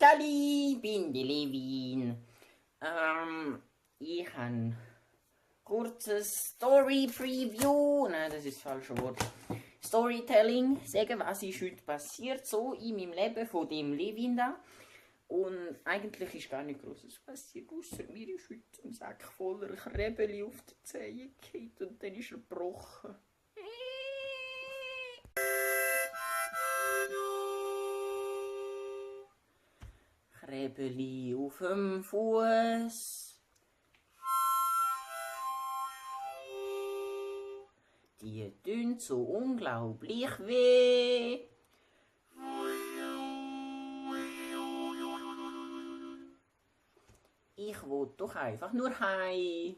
Sali, bin die Levin. Ich habe ein kurzes Story-Preview. Nein, das ist das falsche Wort. Storytelling. Sagen, was ist heute passiert, so in meinem Leben von dem Levin da. Und eigentlich ist gar nicht Grosses passiert, außer mir ist heute ein Sack voller Krebeli auf die Zehen gefallen und dann ist er gebrochen. Krebeli auf dem Fuß. Die tun so unglaublich weh. Ich will doch einfach nur heim.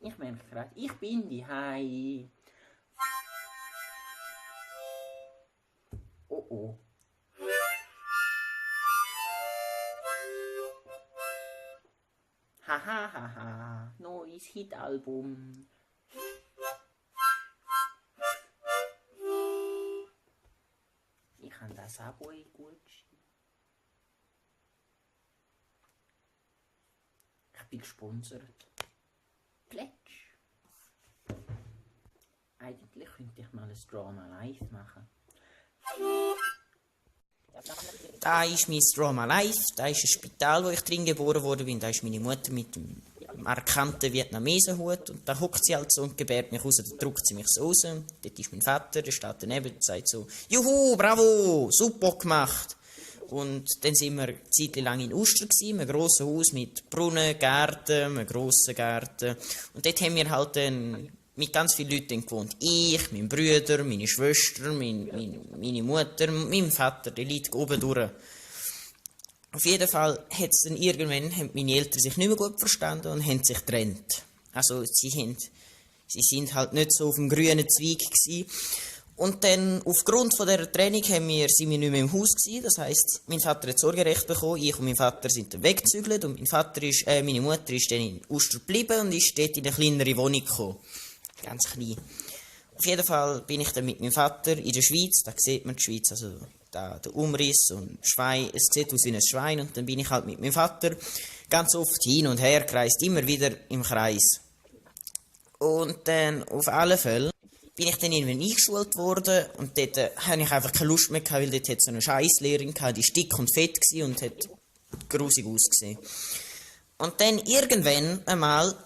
Ich merke gerade, ich bin die Hai. Oh oh. Haha, haha, neues Hit-Album. Ich habe das Abo gut. Ich bin gesponsert. Plätsch. Eigentlich könnte ich mal ein Drama live machen. Da ist mein Drama live. Da ist ein Spital, wo ich drin geboren wurde. Da ist meine Mutter mit dem markanten Vietnamesenhut. Und da hockt sie halt so und gebärt mich raus. Da drückt sie mich so raus. Dort ist mein Vater, der steht daneben und sagt so: Juhu, bravo, super gemacht. Und dann sind wir eine Zeit lang in Uster gewesen, einem grossen Haus mit Brunnen, Gärten, einem grossen Garten. Und dort haben wir halt dann mit ganz vielen Leuten gewohnt. Ich, mein Bruder, meine Schwester, meine Mutter, mein Vater, die Leute oben durch. Auf jeden Fall haben meine Eltern sich nicht mehr gut verstanden und haben sich getrennt. Also sie sind halt nicht so auf dem grünen Zweig gewesen. Und dann, aufgrund von dieser Trennung, sind wir nicht mehr im Haus gewesen. Das heisst, mein Vater hat Sorgerecht bekommen, ich und mein Vater sind dann weggezügelt und meine Mutter ist dann in Uster geblieben und ist dort in eine kleinere Wohnung gekommen. Ganz klein. Auf jeden Fall bin ich dann mit meinem Vater in der Schweiz, da sieht man die Schweiz, also da der Umriss und Schwein, es sieht aus wie ein Schwein, und dann bin ich halt mit meinem Vater ganz oft hin und her gereist, immer wieder im Kreis. Und dann, auf alle Fälle, bin ich dann irgendwann eingeschult worden und dort hatte ich einfach keine Lust mehr gehabt, weil dort hat so eine Scheisslehrerin gehabt, die dick und fett war und hat grusig ausgesehen. Und dann irgendwann einmal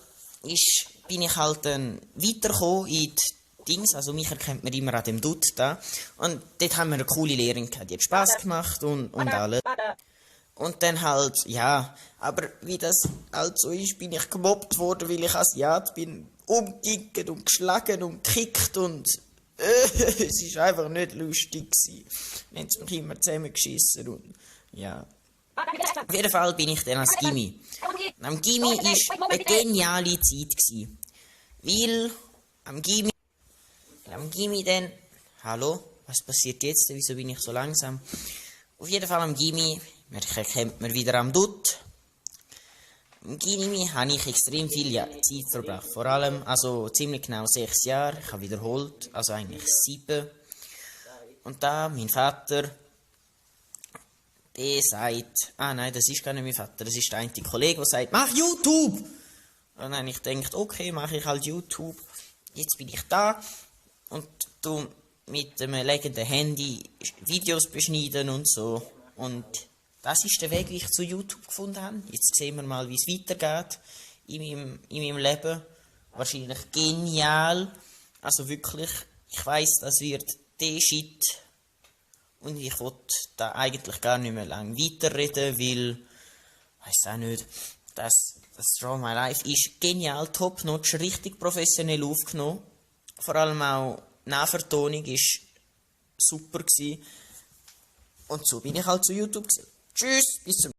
bin ich halt dann weitergekommen in die Dings, also mich erkennt man immer an dem Dutt da, und dort haben wir eine coole Lehrerin gehabt, die hat Spass gemacht und alles. Und dann halt, ja, aber wie das halt so ist, bin ich gemobbt worden, weil ich Asiat bin, umgekickt und geschlagen und gekickt und es war einfach nicht lustig gewesen. Dann haben sie mich immer zusammengeschissen und ja. Auf jeden Fall bin ich dann als Gimmi. Und am Gimmi war eine geniale Zeit gewesen. Weil am Gimmi dann, hallo, was passiert jetzt? Wieso bin ich so langsam? Auf jeden Fall am Gimmi, man erkennt man wieder am Dutt. Im Gimmi habe ich extrem viel Zeit verbracht. Vor allem, also ziemlich genau 6 Jahre. Ich habe wiederholt, also eigentlich 7. Und da, mein Vater, der sagt, nein, das ist gar nicht mein Vater, das ist der eine Kollege, der sagt, mach YouTube! Und dann habe ich gedacht, okay, mache ich halt YouTube. Jetzt bin ich da und du mit einem liegenden Handy Videos beschneiden und so. Und das ist der Weg, wie ich zu YouTube gefunden habe. Jetzt sehen wir mal, wie es weitergeht in meinem Leben. Wahrscheinlich genial. Also wirklich, ich weiss, das wird der Shit. Und ich will da eigentlich gar nicht mehr lange weiterreden, weil, weiss auch nicht, das Draw My Life ist genial, top-notch, richtig professionell aufgenommen. Vor allem auch die Nachvertonung war super gewesen. Und so bin ich halt zu YouTube gewesen. Tschüss, bis zum